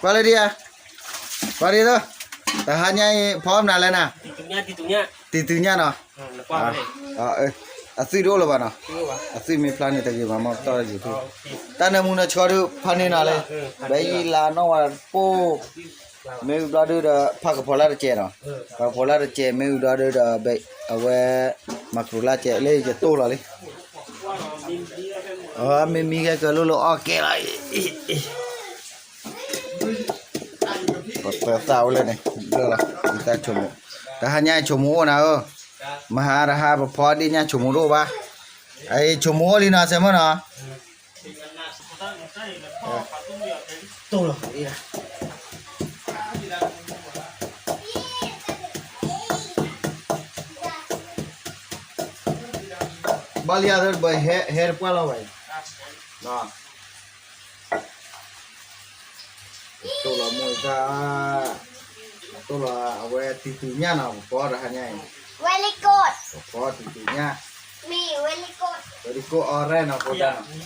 ကွၢ်လၢဒံးဧါ, ကွၢ်ဒံးသိး, တဟါညါအံၤ ဖီမနုၤလဲၣ်နၤ, တံၤတုၤညၣ်နီၤ, အသွံၣ်တအိၣ်လၢၤဘၣ်နီၤ, အသွံၣ်မ့ၢ်ဖျါန့ၣ်တဂ့ၤဘၣ် မ့ၢ်ပတီၢ်ယူၤထူၣ်, တၢ်နၢမူနၢဆှီဒုး ဖးန့ၢ်နၤလၢ, ဘဲယံာ်လါနီၢ်ဝဲပိၢ် မ့ၢ်ဝံၤဘျီဒုးဒီး ဖးကဖီးလၢ်တစဲးနီၤ, ဖးကဖီးလၢ်တစဲး မ့ၢ်ဝံၤဘျီဒုးဒီး အဝဲ မၤကရူၤလၢ်စဲး လၢယတိၢ်လီၤလံ, မ့မံခဲကၢလိၣ်လၢအီၣ်ကဲလီၤ, ပသးအိၣ်လၢန့ၣ်, တဟါညါဆိကမိၣ်အိၣ်နၤဧၢ, မဟါတဟါပဖီဒ့ၣ်ညါဆိကမိၣ်တအိၣ်ဘၣ်, ဆိကမိၣ်အိၣ်လံနီၤ စဲမၢ်နီၤ ဘၣ်လံဧါ ဘၣ်ဟဲတပှၢ်လီၤဝဲ, တိၢ်လီၤမိၢ်သၣ်, တိၢ်လီၤအဝဲတံၤတုၤညၣ်နီၤ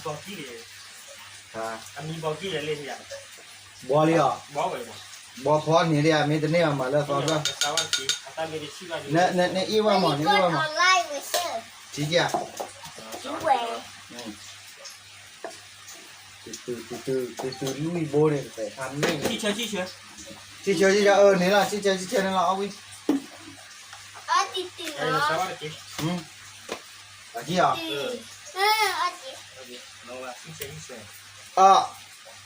ပဖီတဟါညါအံၤ, ပဖီတံၤတုၤညၣ်, very good alright နီၤ ဖိဒၣ်နီၤ, ဘီလံဧါ, ဘီဖီန့ၣ်လံဧါ မ့ၢ်တန့ၢ်အီၤမၤလၢသီဖျၢၣ်, နအ့ၣ်ဝဲမး နအ့ၣ်ဝဲမး, ထံကၢ် တံၤတုၤ တံၤတုၤ တံၤတုၤလွံၢ်ဘိန့ၣ် တသဲးဖးန့ၢ်, ဆံဆၢ ဆံဆၢ ဆံဆၢ အ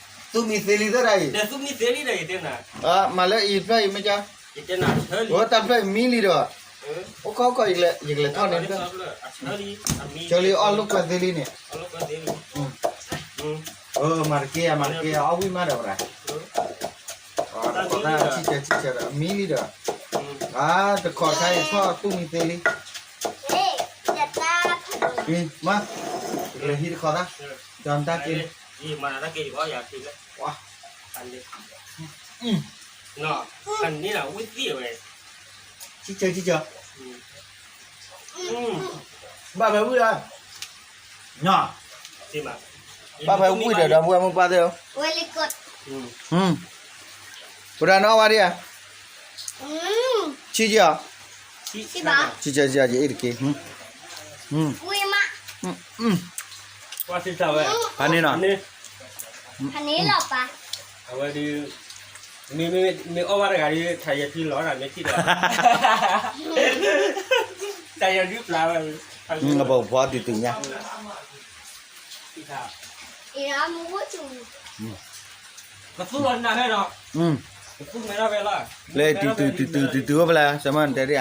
ၢ န့ၣ်လီၤ ဆံဆၢ ဆံဆၢန့ၣ်လီၤ အီၣ်ဝံၣ်, အကံၢ်အီၤ, သူၣ်မံသ့လံသၢဒၣ်အံၤ, မၤလၢအံၤတဖျၢၣ်အံၤမ့ၢ်ကါ, တၢ်ဖျၢၣ်အံၤမံလံဒီး, အိၣ်ခီခီ ယကလဲၤထီၣ်န့ၣ်, ဆၢလံအီၣ်လိာ်ကွဲသ့လံန့ၣ်, မၤတက့ၢ် မၤတက့ၢ် အီၣ်ဝံၣ်မးဒီးဝဲဒၣ်, တခီတၢ်ဆံၣ်ဆၢဆံၣ်ဆၢဒီး အမံလံဒီး, တခီတခါအံၤထီၣ်သူၣ်မံသ့လံ, မး, ယကလဲၤဟံးတခီသၣ်, ကၠီတၢ်က့ၤ, ဆံၣ်ဆၢဆံၣ်ဆၢ, ဘၣ်ဖဲဝံၣ်ဒီး, ဘၣ်ဖဲဝံၣ်ဒီး ဒီပုၢ်ဝဲၢ်မိၢ်ပၢ်သ့ၣ်ဧၢ, ပဒၣ်နအီၣ်ဝဲဒၣ်ဧါ, ဆံၣ်ဆၢ, ဆံၣ်ဆၢ ယအ့ၣ်တက့ၢ်, ဖးန့ၢ်နီၤ, အဝဲဒုး, မ့ၢ်အီၣ်ဘၣ်တဂၤဒုး ထးယဲၢ်ဖံလီၤတၢ်မ့ၢ်ထံၣ်ဒီး, တၢ်ယဲၢ်ဒုးပျၢ်ဝဲ, အပှၤဖီတံၤတုၤညါ, ကသူလီၤနၤဖဲဒီး, ကသူမဲထီၣ်ဖဲလီၤ, လၢတံၤတုၤ တံၤတုၤ တံၤတုၤအိၣ်ဖဲလဲၣ် ဆၢမၢ်နတဲဒၣ်ဧါ,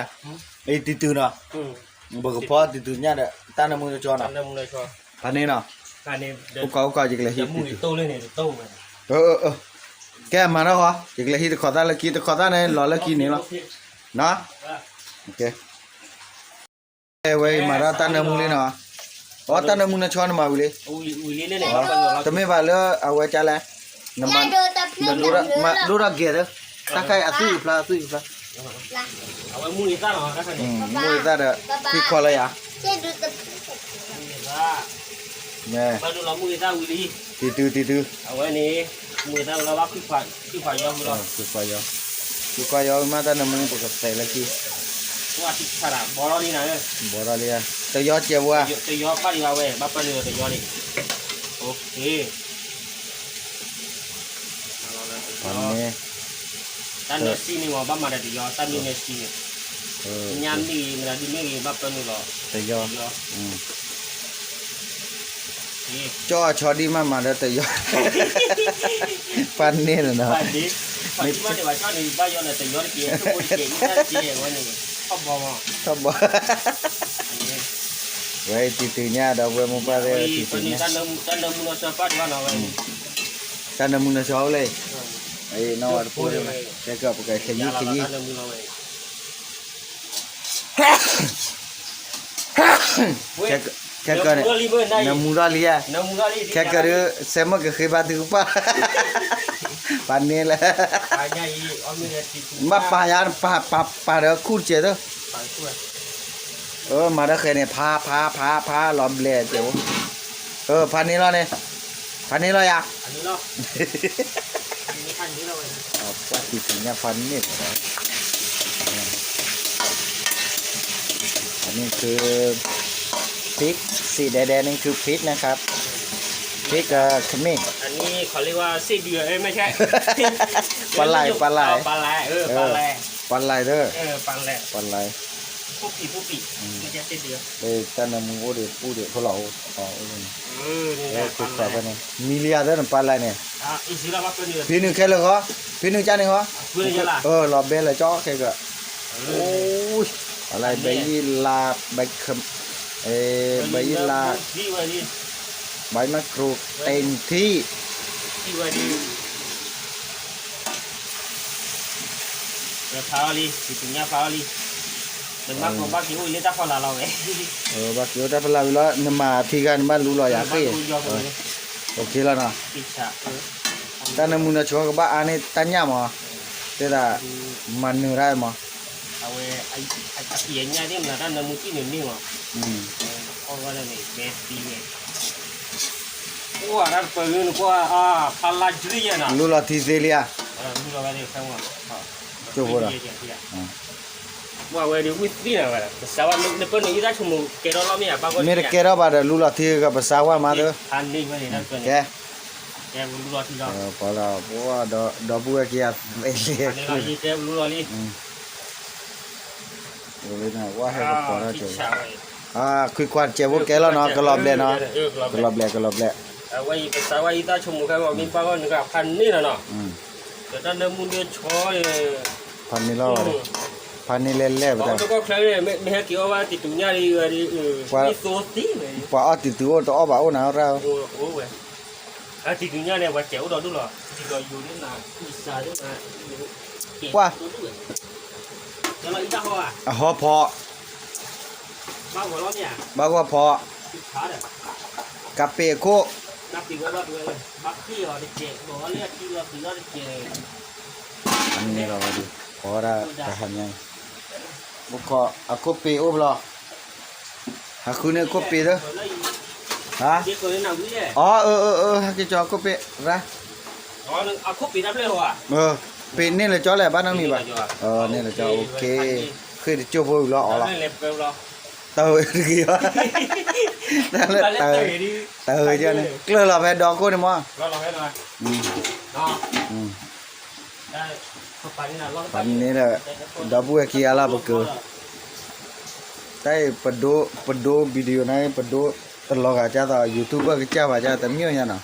အံၤတံၤတုၤနီၤ, ပကဖီတံၤတုၤညါဒီး တၢ်နၢမူနၢဆှီနီၤ, ဖးန့ၢ်နီၤ, အိၣ်ကီး အိၣ်ကီး ယကလဲၤဟံးတံၤတုၤ, ကဲမၤထီၣ်ဃီ ယကလဲၤဟံးတခီသၣ်လၢခံ တခီသၣ်န့ၣ် လီၤလၢခံန့ၣ်လီၤ, နီၤ, ဝဲအံၤမၤထီၣ်တၢ်နၢမူလံနီၤ, အီ တၢ်နၢမူနၢဆှီနမၤဝံၤလံ, တမ့ၢ်ဘၣ်လၢအဝဲကလဲၣ်, နမၤ, ဒိၣ်ထီၣ်ဂဲၤသၢ, တၢ်ခါအံၤအသွံၣ်ကဖျါ အသွံၣ်ကဖျါ, မူအံသၣ်ဒီး, ထွံၣ်ခွါလၢယၤ မ့ၢ်, တံၤတုၤ တံၤတုၤ, အဝဲန့ၣ်, မူအံသၣ်လၢဘၣ်ခွံခွါယီၤ, ခွံခွါယီၤ, ခွံခွါယီၤမ့ၢ်တၢ်နၢမူပကသဲးလၢခံ, ဘီထီၣ်လံဧါ, တယီစဲးဝဲ, တယီဖးဒံးဘၣ်ဝဲ ဘၣ်ပၢၢ်နုာ်ဒီးတယီန့ၣ်, တၢ်နၢစံန့ၣ်မ့ၢ် ဘၣ်မၤဒီးတယီ, တၢ်နၢစံန့ၣ်, ညၣ်မ့ၢ်ဂ့ၤ မတၤဒုမ့ၢ်ဂ့ၤ ဘၣ်ပၢၢ်နုာ်လီၤ, တယီ, ကၠီအဆီဒံၣ်မးမၤဒီးတယီ, ပှၤန့ၢ်လီၤနီၤ, ထီၣ်ဘီ, ဝဲတံၤတုၤညါဒီး ဝဲမိၢ်ပၢ်သ့ၣ် တံၤတုၤညါ, တၢ်နၢမူနၢဆှီအိၣ်လၢ, နီၢ်ဝဲတဖိ, ခဲကၢ်ပကခဲယံၤခဲယံၤ ခဲကၢ်န့ၣ်, နမူထီၣ်လံဧါ, ခဲကၢ်ဒီး စဲမၢ်ကဃ့ဘါထုကဖၣ်, ပှၤန့ၢ်လၢ, ဘၣ်ပာ်ယၤ, ပာ်ဒီးခူၣ်တစဲးသၢ, မၤဒီးဃဲန့ၣ် ဖး ဖး ဖး ဖးလီၤဘျဲၣ်စဲး, ဖးန့ၢ်လီၤန့ၣ်, ဖးန့ၢ်လီၤယၤ ပှၤတံၤသ့ၣ်ညါဖးန့ၢ်လီၤ. อันนี้คือพริก สีแดงๆ นี่คือพริกนะครับ พริกเอ่อขมิ้น อันนี้เขาเรียกว่าไส้เดือน เอ้ย ไม่ใช่ ปลาไหล ปลาไหล เออ ปลาไหล ปลาไหล เออ ปลาไหล ปลาไหลเด้อ เออ ปลาไหล ปลาไหล ผู้ปีก ผู้ปีก อืม ไม่ใช่ไส้เดือน เออ တၢ်နၢမူအိၣ်ဒီး ပူၣ်ဒီး ဖိလီၤအိၣ် အိၣ်န့ၣ် เออ นี่แหละ เออ ปลาไหล คือปลาไหล นี่ มีเรียเด้อ ปลาไหล นี่ อ่ะ อีกทีละว่าเป็นเดือน ဖဲနုာ်ခဲလၢာ်ဃီ ဖဲနုာ်ကၢ်န့ၣ်ဃီ เออ เพื่อนนี่ละ เออ လီၤဘဲလၢကၠီခဲက เออ โอ้ย อะไร ใบยี่หร่า ใบขม เออ ใบยี่หร่า ใบมะกรูด เต็มที่ ဖးအီၤလံ တံၤသ့ၣ်ညါဖးအီၤလံ နမၤကီၢ်ဘၣ်က့ၤအိၣ်လၢတၢ်ဖီလာ်လီၤဝဲ ဘၣ်က့ၤအိၣ်တၢ်ဖီလာ်ဝံၤလီၤ နမၤထံဂၤနဘၣ်လူလီၤယၤဃ့ၢ် โอเคလီၤနီၤ တၢ်နၢမူနၢဆိကဘၣ်အါန့ၢ်တၢ်ညၣ်မး တဲဒၣ် မၤနၢၤတၢ်မး အဝဲ အကံၢ်အညၣ်န့ၣ်မနုၤတၢ်နၢမူကံၢ်န့ၣ်န့ၢ်မး အိၣ်ဝဲဒၣ်တပၢၤဂ့ၤနကွၢ် ဖးလါကရံၣ်ယဲနီၤ လူလီၤထံသ့လံဧါ ကၠိဖိဒီး ပှၤဝဲဒၣ်ဝံၣ်သံနၤဝဲ ပစးဝါ နပၢၢ်နုာ်အံသၣ်ဆိကမိၣ်ကဲထီၣ်လီၤမ့ၢ်ဧါ ဘၣ်ဂီၢ် မ့ၢ်တကဲထီၣ်ဘၣ်ဒီးလူလီၤထံကပစးဝါမးသၢ ကဲ ကဲလူလီၤထံလီၤ ပှၤလၢပှၤဒီပုၢ်ဝဲၢ်က့ၤယၤသ့လံ ကဲလူလီၤလံ ဝဲဟဲကပီၤထီၣ်ကဲ ခွံခွါတကဲးဖိကဲလီၤနီၤ ကလီၤဘျဲးနီၤ ကလီၤဘျဲး ကလီၤဘျဲး အဝဲအံၤပစးဝါအံသၣ်ဆိကမိၣ်ခဲမ့ၢ်မ့ၢ်ပှၤဂီၢ်နကဖးန့ၢ်လီၤနီၤ ဒီးတၢ်နၢမူဒၢဆီ ဖးန့ၢ်လီၤ ဖးန့ၢ်လဲၣ်လဲၣ်ပတၢ် တကီၢ်ချၢန့ၣ် မ့ၢ်ဟဲက့ၤအီၣ်ဘၣ်တံၤတူာ်ညၣ်လံ ဝဲဒ် မ့ၢ်သိသံဝဲ ပှၤအီၣ်တံၤတူာ်အိၣ်တအီၣ်ဘၣ်အိၣ်နၤရၣ် တံၤတူာ်ညၣ်န့ၣ် ပှၤစဲးအိၣ်ဒီးဒူၣ်လီၤ တံၤဒီးယိၤဒ်နၤ အံစၤဒ်နၤ ပှၤ အဟီဖီ ဘၣ်ဂီၢ်ဖီ ကပ့ၤအခိၣ် န့ၣ်လီၤဝဲဒ် ဖီဒၣ်တဟါညါ အိၣ်ခိးအခိၣ်ပ့ၤအိၣ်ဘျီ ဟးဃုန့ၢ်ခိၣ်ပ့ၤသၢ ဟါ အီ အၢ အၢ အၢ ဟဲက့ၤကၠီခိၣ်ပ့ၤ ရၣ် ပ့ၤန့ၢ်လၢကၠီလဲၣ် ဘၣ်နီတမံၤဘၣ် န့ၢ်လၢကၠီ OK ဃ့ၢ်တကၠိၢ်ဖိဝံၤလီၤအီၤလီၤ တၢ်ဝဲတဂ့ၤဘၣ် တၢ်လၢတၢ်ဝဲ တၢ်ဝဲန့ၣ် ကျၢၢ်လီၤဖဲဒီခိၣ်န့ၣ်မး ဖးန့ၢ်ဒီး ဒီပုၢ်ဝဲၢ်ခံဂၤလီၤ ပက တၢ်အံၤ ပဒိ ပဒိ video န့ၣ် ပဒိတလီၤဂာ်ဒ်သိး YouTuber ကစၢ်ဘၣ်ဒ် တမ့ၢ်ညါနီၤ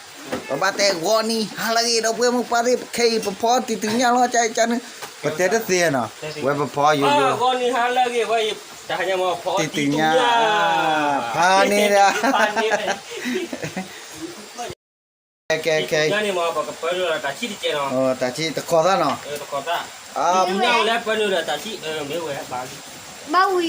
ပဘၣ်တဲဂီၤနံၤဟါလၢအဂ့ၤ ဒီပုၢ်ဝဲၢ်မုၣ်ပှၢ်သ့ၣ် ခဲအံၤပဖီတံၤသ့ၣ်ညါလီၤ ကၢ်ကၢ်န့ၣ် ပတဲတသ့နီၤ ဝဲပဖီယိယိ ဂီၤနံၤဟါလၢအဂ့ၤ ဝဲတဟါညါမ့ၢ်ဖီတံၤသ့ၣ်ညါ ဖးန့ၢ်ဒီး ကဲ ကဲ ကဲ တံၤသ့ၣ်ညါန့ၣ်မ့ၢ် ပကပၢနုာ်လီၤတၢ်ဆံၣ်တကဲးနီၤ တၢ်ဆံၣ်တခီသၣ်နီၤ တခီသၣ် တံၤသ့ၣ်ညါဝဲလၢပၢနုာ်ဒီးတၢ်ဆံၣ် မ့ၢ်ဝဲဘၣ် ဘၣ်ဝံၤဝဲ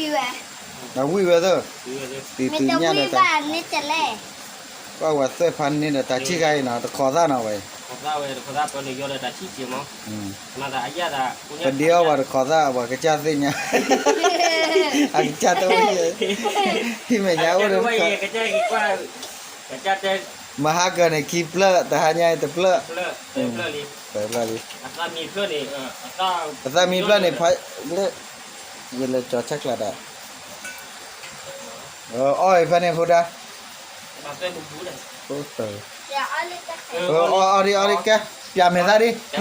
အဝံၣ်ဝဲသၢ တံၤသ့ၣ်ညါဒီးတၢ် ဘၣ်ဝဲသၢဖးန့ၢ်ဒီးတၢ်ဆံၣ်ခါအံၤနီၤ တခီသၣ်နီၤဝဲ တခီသၣ်ဝဲ တခီသၣ်ပၢနုာ်ယီၤဒီးတၢ်ဆံၣ်ကဲးမး ပဒ့အီၣ်ပှၤတခီသၣ် ပှၤကစၢ်သ့ၣ်ညါ အကစၢ်တအိၣ် ဟံၣ်မဲာ်ညါအိၣ်ဒီး မဟါကၢန့ၣ် ခံဖျၢၣ် တဟါညါအံၤတဖျၢၣ် တဖျၢၣ်လံ အသၣ်မံဖျၢၣ်န့ၣ် လၢ ယလဲၤကၠီၤဆၢကျါဒီး အီၣ်အံၤဖဲန့ၣ်ဖိဒါ အီၣ်ဒံး အီၣ်ဒံး ကဲ ပျးမဲာ်သၣ်ဒံး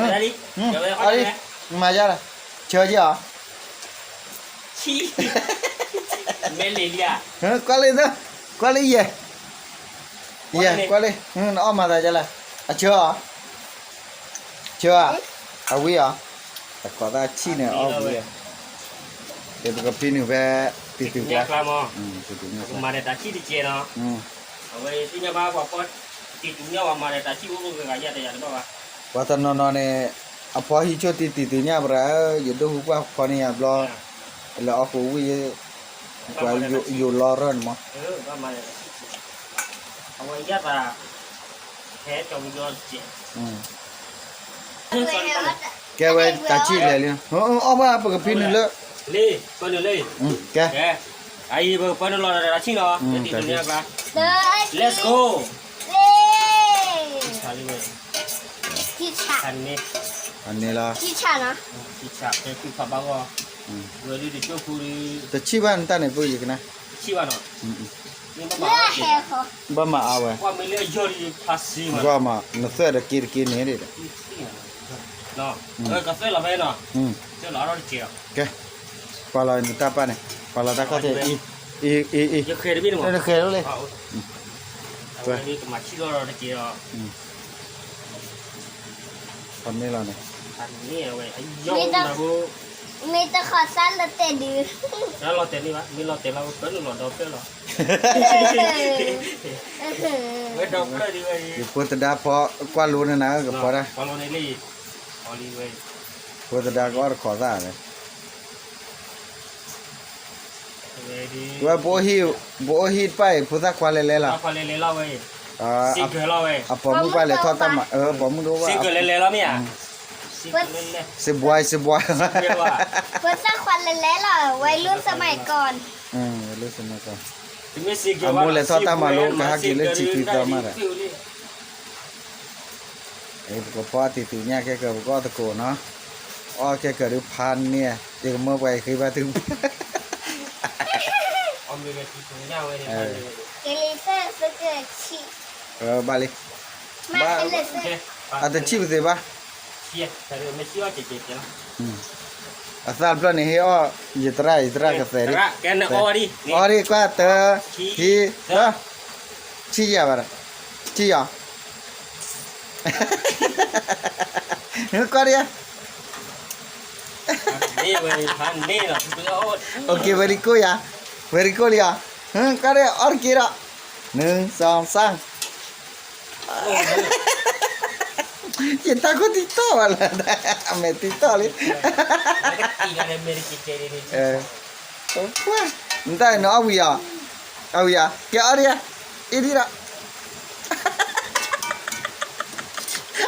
အီၣ်ဒံး မၤယါလီၤ ဆၢက့ၤအီၤ ကွၢ်လၢ ကွၢ်လၢယဲၢ် ယဲၢ် ကွၢ်လၢ နအီၣ်မၤသးဒ်လဲၣ် အဆၢအီၤ ဆၢဧါ အဝံၣ်အီၤ တခီသၣ်ဆံၣ်န့ၣ်အီၣ်ဝံၣ် ပကဖံနုာ်ဖဲ တံၤတုၤကျါ တံၤတုၤကျါ မၤဒီးတၢ်ဆံၣ်တကဲးနီၤ အဝဲသ့ၣ်ညါဘၣ်ပှၤဖီ တံၤတုၤညါဝဲမၤဒီးတၢ်ဆံၣ်အိၣ်ဂ့ၤဂ့ၤယၤတယၤတဘၣ်ဘၣ် ပှၤတနီၤနီၤန့ၣ် အဖီဟံးဆိတံၤတုၤညါပရၤဧၢ ယဒိၣ်ဟူကွၢ်ဖီန့ၢ်ယၤဘျီ လဲၤအီၣ်ဃိဝံၣ် ပှၤယိၤလီရၢၢ်န့ၣ်မး အဝဲယၣ်သး ဟဲကၠီၤမူဒီတကဲး ကဲဝဲတၢ်ဆံၣ်လဲၤလံ အီၣ်ဘၣ်ပကဖံနုာ်လၢ ကဲ အံၤပကပၢနုာ်လီၤတၢ်ဆံၣ်နီၤ Let's go လံ ဖးန့ၢ်လီၤ, တဆံၣ်ဘၣ်နတၢ်န့ၣ် ပုၢ်ယကနၣ်, ဘၣ်မၤအါဝဲ, ကွၢ်မး နသွဲၣ်တက့တက့န့ၣ်ဒီး, ကဲ, ပာ်လီၤနတၢ်ပာ်န့ၣ်, ပာ်လီၤတၢ်ခီၣ်ထံး, အံၤ, အံၤ, အံၤ, ယဃဲၤတဘ့ၣ်န့ၣ်မး, ယဃဲၤလီၤလံ, ဖးန့ၢ်လီၤန့ၣ်, မ့ၢ်တခီသၣ်လီၤတဲာ်ဒုး, လီၤတဲာ်န့ၣ်ဘၣ်, မ့ၢ်လီၤတဲာ်လီၤ ပၢနုာ်လီၤဒီဖျၢၣ်လီၤ, ဝဲဒီဖျၢၣ်ဒ်ဝဲ, ယဖိသဒါဖီကွၢ်လိန့ၣ်နၤ ကဖီတၢ်, ဖိသဒါကအီၣ်တခီသၣ်န့ၣ် ဝဲ, ပအိၣ်ဟံၣ်တဖၣ်အံၤ ဖိသၣ်ခွါလဲၤလဲၤလီၤ, အပိာ်မုၣ်ဘၣ်လဲၤထီၣ်တၢ်မၤ, ပိာ်မုၣ်တအိၣ်ဘၣ်, စ့ဘွါ, စ့ဘွါ, ဖိသၣ်ခွါလဲၤလဲၤလီၤ, ဝဲလူစမၤကီၢ်, ဝဲလူစမၤကီၢ်, အမိၢ်လဲၤထီၣ်တၢ်မၤလိ ကဟးက့ၤလၢထံခွံသီမးဒီး ပကဖီတံၤသ့ၣ်ညါခဲကၢၤ ပကအီၣ်သကိးနီၤ, အီၣ်ခဲကၢၤဒုးဖးန့ၢ်, ယကမၢပှၤယဃ့ဘါထုကဖၣ်, ဘၣ်လံ, အတဆံၣ်ပသ့ဘၣ်, အသၣ်တဖျၢၣ်န့ၣ်ဟ့ၣ်အီၣ်, ယသရၣ် ယသရၣ်ကသဲးဒံး, အီၣ်ဒံးကွၢ်တၢ, ဟံး, သၢ, ဆံၣ်ယၤဘၣ်ဒီး, ဆံၣ်ယၤ ကွၢ်ဒံးဧါ, အိၣ်က့ၤ very good ယၤ, very good လံဧါ, ကွၢ်ဒံး အီၣ်တက့ၢ်ဒီး, နုၤ စီၤ သၣ်, ယတၢ်ခိၣ်တံတီၢ်ဘၣ်လၢ, အမဲာ်တံတီၢ်လံ နတၢ်နအီၣ်ဝံၤဧါ, အီၣ်ဝံၤဧါ, ကဲအီၣ်ဒံးဧါ,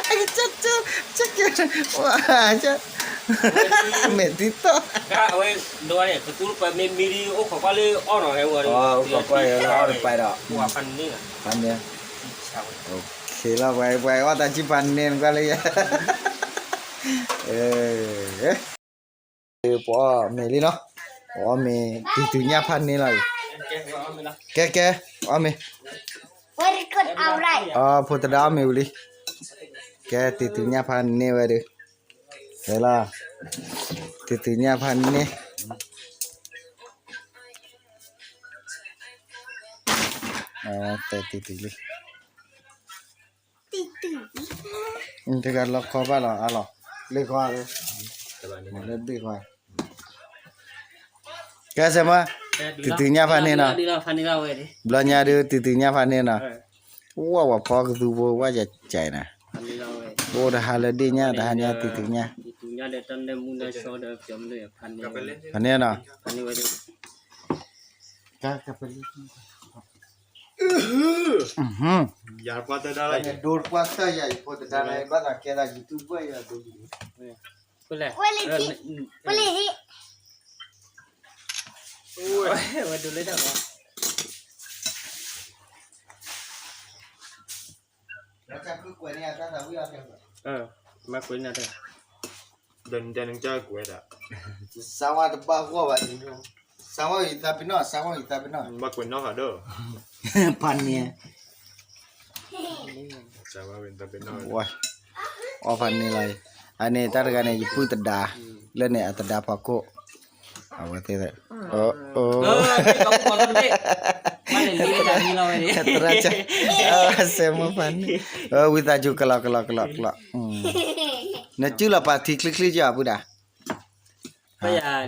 အ့ဒံးဒီး, မဲာ်တံတီၢ်, အိၣ်ခိးကွၢ်လၢအီၣ်တပၤဒီး, ဖးန့ၢ်, လီၤပှၤ ပှၤအီၣ်တၢ်ဆံၣ်ဖးန့ၢ်နကွၢ်လၢယ, ပအီၣ်မ့ၤလံနီၤ, ပအီၣ်မ့ၤ တံၤတုၤညၣ်ဖးန့ၢ်လီၤအံၤ, ကဲကဲ, အီၣ်မ့ၤ, ဖိသဒါအီၣ်မ့ၤဝံၤလံ, ကဲ တံၤတုၤညၣ်ဖးန့ၢ်ဝဲဒုး, ကဲလီၤ, တံၤတုၤညၣ်ဖးန့ၢ်, တဲတံၤတုၤလံ တဂၤလီၤခီဘၣ်လီၤအါလီၤ, လ့ၣ်ခီ, လၢဘ့ၣ်ခီ, ကဲစဲမး, တံၤတုၤညၣ်ဖးန့ၢ်နီၤ, ဘျီညါဒုး တံၤတုၤညၣ်ဖးန့ၢ်နီၤ, ဝဲဝဲဖီကသူဖိ ဝဲယကဲနၤ, အိၣ်တဟါလၢဒ့ၣ်ညၣ် တဟါညါတံၤတုၤညၣ်, ဖးန့ၢ်နီၤ, ဖးန့ၢ်ဝဲဒုး ယၤပှၢ်တၢ်ဒၣ်လၢယဒိတပှၢ်တၢ်ယၤ ယဖိသဒါလၢ ဘၣ်သးကဲသး YouTube ဘၣ်ယၤဒိ, ဝဲလံ, ဝဲလံ, ဝဲဒိလၢတၢ်ဘၣ်, မၤကွဲးန့ၣ်တၢ်, စါဝါတဘၣ်ဂီၢ်ဘၣ်, စါဝါယသးပ့ၤနီၣ် စါဝါယသးပ့ၤနီၣ်, မၤကွဲးနီၣ်ဃာ်ဒီး, ဖးန့ၣ်, အီၣ်ဖးန့ၣ်လီၤ, အန့ၣ်တၢ်တဂၤန့ၣ် ယပုၢ်သဒါ, လၢန့ၣ်အသဒါဖီခိၣ်, အဝဲသ့ၣ်, သရၣ်, စဲမီဖးန့ၣ်, ဝံသးစူၤကလီကလီကလီကလီ, နစုၣ်လီၤပာ်ထံချံချံကီးပုၢ်ဒၣ်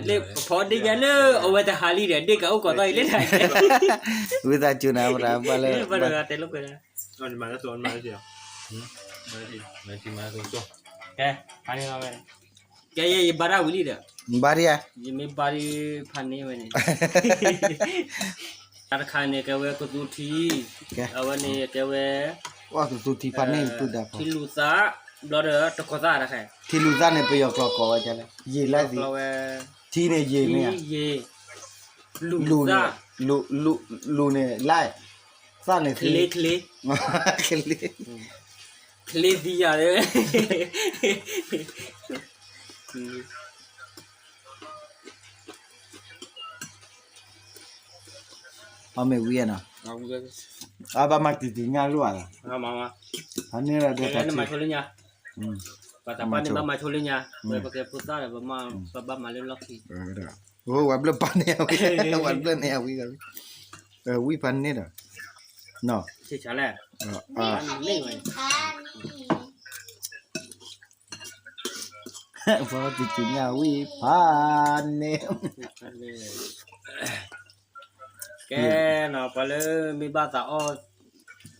လၢပဖီဒ့ၣ်ညါလၢအဝဲတဟါလံဒီး ဒ့ၣ်ကအိၣ်ကီးသီအံၤလၢတၢ်, ဝံသးစူၤနၤ ပှၤဘၣ်လၢ, ကဲ, ကဲယဲယဘါတၢ်ဝံၤလံဒီး, ဘါဒံးဧါ, ယမ့ၢ်ဘါဒံးဖးန့ၢ်ဝဲန့ၣ်, တၢ်တခါန့ၣ် ကဲဝဲကသူထံ, အဝဲန့ၣ်ကဲဝဲ, ကသူထံဖးန့ၢ်ပုၢ်ဒၣ်ဖီ, ထံလူၤသၣ်, ဘျီဒီးတကီၤသၣ်တခါ, ထံလူၤသၣ်န့ၣ် ပယီၤကျိာ်ကိးဝဲဒ်လဲၣ်, ယံာ်လၢသံ, ထံန့ၣ်ယံာ်မ့ၢ်ဧါ, လူၤန့ၣ်, လူၤန့ၣ်လၢ်, သၣ်န့ၣ်ချ့, ချ့, ချ့, ချ့, ချ့သံယၤလၢ အီၣ်မ့ၢ်ဝံၤနီၤ, အဘၣ်မၤတံၤတံၤညၣ်လိၣ်ဧါ, ဖးန့ၢ်လီၤဒီးတၢ်ထံၣ်, ပှၤတပၢ်န့ၣ်ဘၣ်မၤဆိလၢညါ, ဝဲပကဲဖိသၣ်ဒီး ပဘၣ်မၤလၢလီၢ်ခံ, အိ ဝဲဘျၢၣ်ပၢ်န့ၣ်ဝံၤ, ဝဲဘျၢၣ်န့ၣ်ဝံၤ, ဝံၣ်ဖးန့ၢ်ဒီး, နီၤ, ပှၤတံၤတံၤညၣ်ဝံၣ်ဖးန့ၢ် ကဲနီၤ ပှၤလၢမ့ၢ်ဘၣ်သးအီၣ်,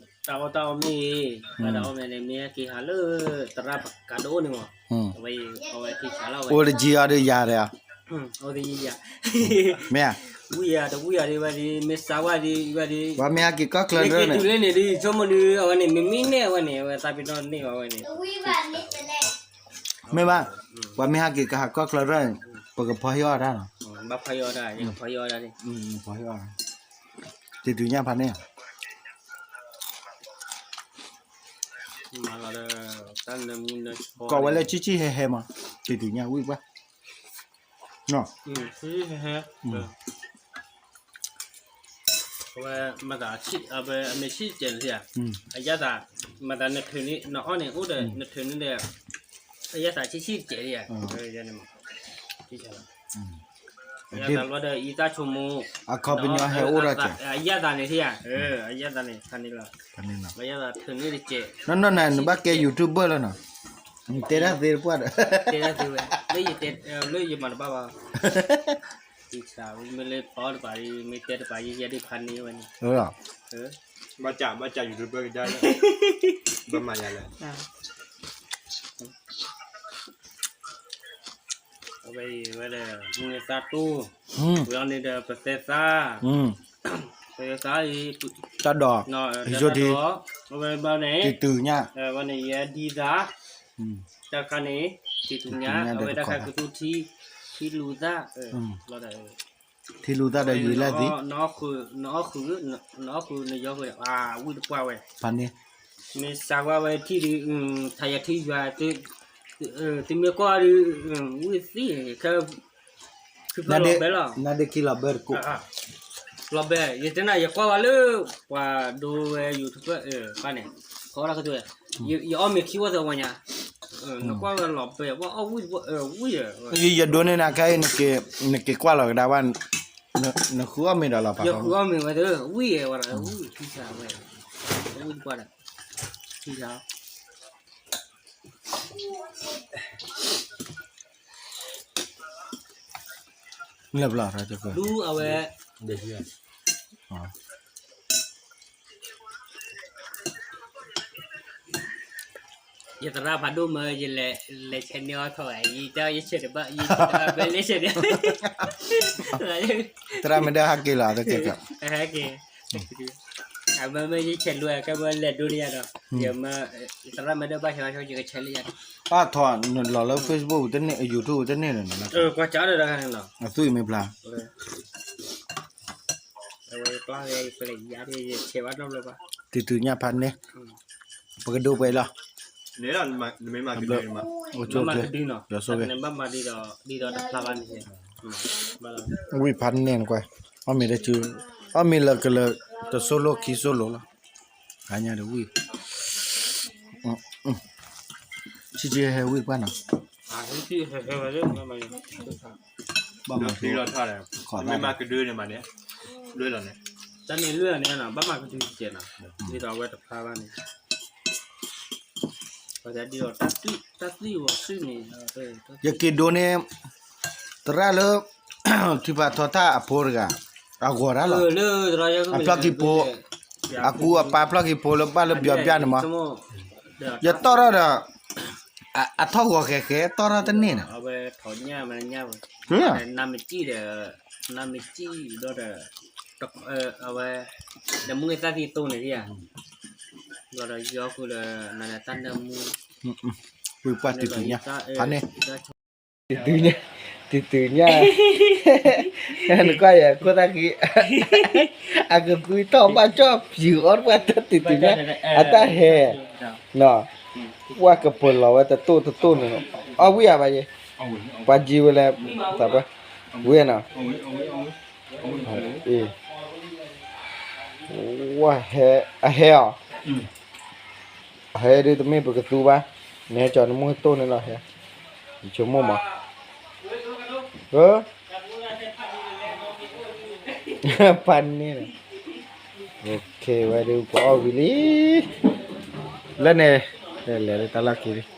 တၢ်အီၣ်တၢ်အီၣ်မ့ၢ်ဂ့ၤ, တၢ်အီၣ်မ့ၢ်န့ၣ် မ့ၢ်ဟဲက့ၤဟးလၢသရၣ်ကးဒိၣ်န့ၣ်မး, အဝဲအံၤ အဝဲထံဆးလီၤဝဲ, အိၣ်တယံၤအီၤဒီးယၤဒီး, အိၣ်တယံၤယၤ, မ့ၢ်ဧါ, ဝံၣ်ယၤတဝံၣ်ယၤဒ်ဝဲဒ် မ့ၢ်စါဝဲဒ်ဝဲဒ်, ပှၤမ့ၢ်ဟဲက့ၤကီၢ်ချၢရၢန့ၣ်, မ့ၢ်က့ၤတုၤလၢန့ၣ်ဒ် ဆိကမိၣ်ဒ် အဝဲန့ၣ် မ့မ့ၢ်နဲၣ်အဝဲန့ၣ် အဝဲသးပ့ၤနီၣ်န့ၢ်အဝဲန့ၣ် မ့ၢ်ဘၣ်, ပှၤမ့ၢ်ဟဲက့ၤကဟးကီၢ်ချၢရၢန့ၣ် ပကဖီဟ့ၣ်အီၣ်တၢ်နီၤ, ဘၣ်ဖီဟ့ၣ်အီၣ်တၢ်, ယကဖီဟ့ၣ်အီၣ်တၢ်န့ၣ်, ဖီဟ့ၣ်အီၣ်, တံၤတံၤညၣ်ဖးန့ၢ်, ကိးဝဲလၢဆံၣ်ဆံၣ်ဟဲဟဲမး, တံၤတံၤညၣ်ဝံၣ်ပှၢ်, ဆံၣ်ဆံၣ်ဟဲဟဲ အဝဲမၤသးဆံၣ်, အမ့ၢ်ဆံၣ်စဲးန့ၣ်ဧါ, အယၣ်သး, မၤသးနထုးန့ၣ် နအီၣ်န့ၣ်အိၣ်ဒီး နထုးန့ၣ်ဒီး, အယၣ်သးဆံၣ်ဆံၣ်စဲးဧါ, ယသးလီၤဒီး အံသၣ်ဆိကမိၣ်, အခီပညီဟဲအိၣ်ဒီး, အယၣ်သးန့ၣ်ဧါ, အယၣ်သးန့ၣ် ဖးန့ၢ်လီၤ, အယၣ်သးထုးန့ၣ်တစဲး, နီၢ်နီၢ်နၤ နဘၣ်ကဲ YouTuber လီၤနီၤ, နတဲတၢ်သ့တပှၢ်ဒီး, တဲတၢ်သ့ဝဲ, လၢယတဲ, လၢယမၤတဘၣ်ဘၣ် သံဆး မ့ၢ်လၢဖီတပၤ, မ့ၢ်တဲတပၤ ယဲယဲဒုးဖးန့ၢ်ဝဲန့ၣ်, ဘၣ်ကး ဘၣ်ကး YouTuber ကဒါလၢ, ဘၣ်မၤယၤလဲၣ်, အဝဲအံၤဝဲဒီး မုၢ်သၣ်တူၢ်, ဝဲအီၤန့ၣ်ဒီး ပသဲသၣ်, ပသဲသၣ်အံၤ, တၢ်ဒိး, ဟံၣ်ဆိထံ, အဝဲဘၣ်န့ၣ်, တံၤတံၤညၣ်, ဝဲန့ၣ်ယဲဒ်သၣ်, တၢ်ခါန့ၣ်, တံၤတံၤညၣ်, အဝဲတၢ်ခါကသူထံ, ထံလူၤသၣ်, လီၤဒီး, ထံလူၤသၣ်ဒီးယွၤလဲၣ်သံ, နအီၣ်ဃုာ်, နအီၣ်ဃုာ်, နယီဃုာ်ဒီး, ဝံၣ်တပှၢ်ဝဲ, ဖးန့ၢ်, မ့ၢ်စးဝါဝဲထံၣ်ဒီး, ထးယၤထံၣ်ယွၤ, သုမ့ၢ်ကွၢ်ဒီး, ဝံၣ်သံ, ခဲ ဖုဖၢလီၤဘဲလီၤ, နဒ့ခံလီၤဘဲတကိး, လီၤဘဲ, ယတဲနၤ ယကွၢ်ဝဲလၢ, ပှၤဒိဝဲ YouTuber ပၢ်န့ၣ်, ခီလၢကတၢၢ်, ယအီၣ်မ့ၤခံဝီသၢဝီညါ, နကွၢ်ဝဲလီၤဘဲ, ဝဲအီၣ်ဝံၣ်, ဝံၣ်, ယဒိးန့ၢ်နၤခဲအံၤ, နက့ၤကွၢ်လီၤကဒါဝဲ, နဃုအီၣ်မ့ၤဒီးလီၤ, ယဃုအီၣ်မ့ၤဝဲသ့ၣ်, ဝံၣ်ဝဲဒီး, ဝံၣ်, ထံဆးဝဲ, ဝံၣ်တပှၢ်ဒီး, ထံဆး လၢဘျီ, ဒူအဝဲ, ယသရၣ်ဖးဒိၣ်မၢ ယလဲၤဆဲးန့ၢ်အီၣ်ထီၣ်ဝဲ, ယတဲယဆဲးတဘၣ်, ယဆဲးတဘၣ်ဘဲလဲၤဆဲးန့ၣ်, သရၣ်မ့ၢ်ဒၣ်ဟဲက့ၤလီၤ, ဟဲက့ၤ, အမ့ၢ်မ့ၢ်ယဆဲးလိာ်ကဲမ့ၢ်လဲၤဒိန့ၢ်ယၤဒီး, ယမ့ၢ်, သရၣ်မ့ၢ်ဒၣ်ဘၣ်ဆဲးဘၣ်ဆဲး ယကဆဲးလၢယၤ, ဘၣ်ထီၣ်နလီၤလၢ Facebook တန့ၢ်, YouTube တန့ၢ်န့ၣ်, ကွၢ်ကဒီး, အသွံၣ်မ့ၢ်ဖျါ တံၤတံၤညၣ်ဖးန့ၢ်, ပကဒိးပှဲၤလီၤ, ဝံၣ်ဖးန့ၢ်နကွၢ်, အီၣ်မ့ၤလၢကလၢာ်, တစိၢ်လိၣ်ခံစိၢ်လိၣ်လီၤ, ဟါညါဒီးဝံၣ်, ဆံးဆံးဟဲဟဲဝံၣ်ကွၢ်နီၤ, ဘၣ်မၤ, မ့ၢ်မၤကဒုန့ၣ်မးန့ၣ်, လွဲၢ်လီၤန့ၣ်, တၢ်န့ၣ်လွဲၢ်လီၤန့ၣ်နီၤ, ဘၣ်မၤကဒုစဲးနီၤ, ဒ်သိးအဝဲတဖျါဘၣ်န့ၣ်, ပှၤဒ်သိးတၢ်သွံၣ်ဝဲသွံၣ်န့ၣ်, ယက့ၤဒိးန့ၢ်, သရၣ်လၢ, ထံဖးထီတၢ်အဖိတဂၤ, အဂီၤတၢ်လီၤ, အဖျီၣ်ခံဖိ, အကူအပၢ်ဖျီၣ်ခံဖိလၢဘၣ်လၢပျီပျၢ်န့ၣ်မး, ယတီၣ်ထီၣ်ဒီး, အထီၣ်ဂီၤဃဲးဃဲး တီၣ်ထီၣ်တန့ၢ်နီၤ, နမ့ၢ်စံၣ်ဒီး, နမ့ၢ်စံၣ်ဒီး, အဝဲ, ဒီးမုၢ်ဂ့ၤသၣ်သံသိန့ၣ်ဧါ, ဘျီဒီးယီဃုာ်ဒီး, နတၢ်နၢမူ, ဝံၣ်ပှၢ်တံၤတံၤညၣ်, ဖးန့ၢ်, တံၤတံၤညၣ်, တံၤတံၤညၣ်, နကွၢ်ယၤခိၣ်သၣ်ဃံ, အကသွံထီၣ်ဘၣ်ကၠီၣ်ပျုၤအီၣ်တပှၢ်တၢ်တံၤတံၤညၣ်, အတၢ်ဟဲ, နီၤ ဝဲကပၢၤလီၤဝဲတတိၢ်တတိၢ်န့ၣ်, အီၣ်ဝံၣ်ဧါဘၣ်ယဲ, ပှၤကံဝဲလဲၣ်, သးပှၢ်, ဝံၣ်နီၤ, အ့ၣ်, ဝဲဟဲ, အဟဲအီၤ, အဟဲဒုးတမ့ၢ်ပကသူဘၣ်, နဟဲကၠီနမိၢ်တိၢ်န့ၣ်လီၤဟဲ, ယဆိကမိၣ်မး, ပၢ်န့ၣ်, ဝဲဒုးပအီၣ်ဝံၤလံ, လၢန့ၣ်, လဲၤလၢတၢ်လီၢ်ခံလံ,